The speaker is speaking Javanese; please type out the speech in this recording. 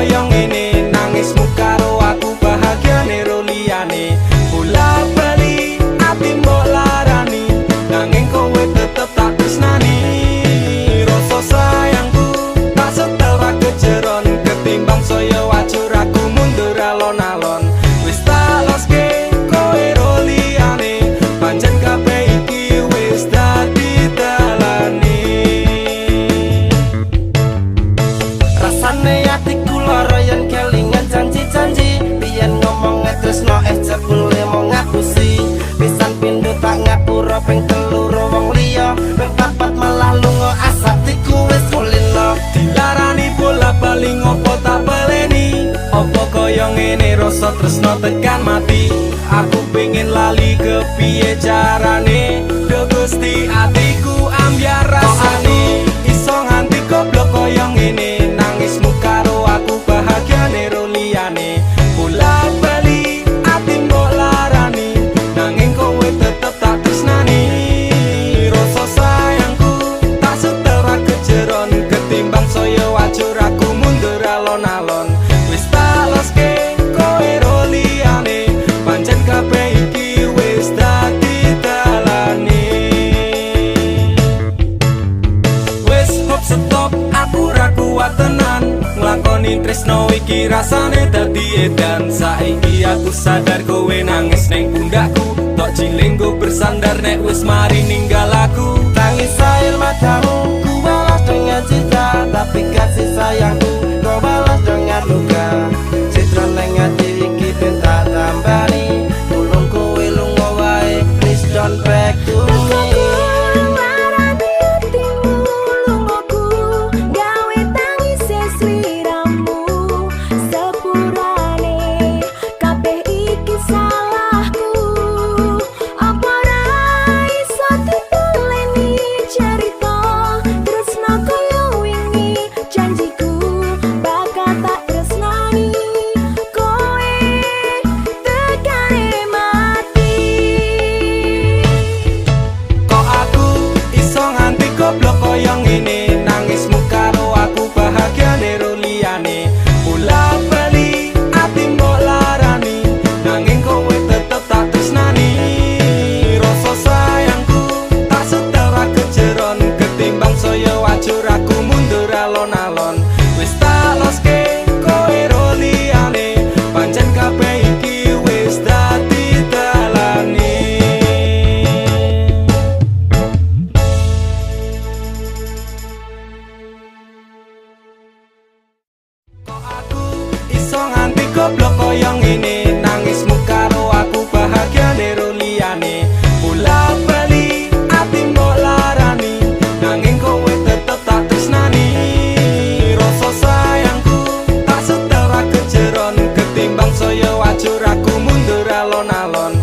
kaya ngene, nangismu karo aku bahagiane ro liyane. Bola bali ati mbok larani, nanging kowe tetep tak tresnani. Rasa sayangku tak setel ra kejeron, ketimbang saya wajur aku mundur alon-alon. Wis tak loske kowe ro liyane, pancen kabeh iki wis dadi dalane. Rasane atiku lara yen kelingan janji-janji. Biyen ngomong tresno eh jebule mung ngapusi. Pisan pindho tak ngapura, ping telu ro wong liya, ping papat malah lunga, atiku wis kulino. Dilarani bola bali ngopo tak baleni? Opo kaya ngene rasa tresno tekan mati? Aku pengen lali, kepiye carane? Duh Gusti, atiku ambyar rasane. Iso nganti goblok kaya ngene, nangismu karo aku bahagiane ro liyane. Bola bali ati mbok larani, nanging kowe tetep tak tresnani. Rasa sayangku tak setel ra kejeron, ketimbang saya wajur aku mundur alon-alon. Wis tak loske kowe ro liyane, pancen kabeh iki wis dadi dalane. Wis hop stop, aku ra kuat tenan nglakoni tresno iki, rasane dadi edan. Saiki aku sadar kowe nangis neng pundakku, tok cilenggo bersandar nek wis mari ninggal aku. Tangis air matamu ku balas dengan cinta, tapi kasih sayangku kau balas dengan luka. Citra neng ati iki ben tak tambani. Tulung kowe lunga wae, please don't back to me. Larani atimu, lungaku gawe tangise sliramu. Sepurane kabeh iki salahku. Apa ra iso ditaleni cerita tresno kaya wingi? Janjiku bakal tak tresnani kowe tekane mati. Kok aku iso nganti goblok kaya ngene, nangismu karo aku bahagiane ro liyane. Bola bali ati mbok larani, nanging kowe tetep tak tresnani. Rasa sayangku tak setel ra kejeron, ketimbang saya wajur aku mundur alon-alon. Wis tak loske kowe ro liyane, pancen kabeh iki wis dadi dalane. Kok aku iso nganti goblok kaya ngene, nangismu karo aku bahagiane ro liyane. Bola bali ati mbok larani, nanging kowe tetep tak tresnani. Rasa sayangku tak setel ra kejeron, ketimbang saya wajur aku mundur alon-alon.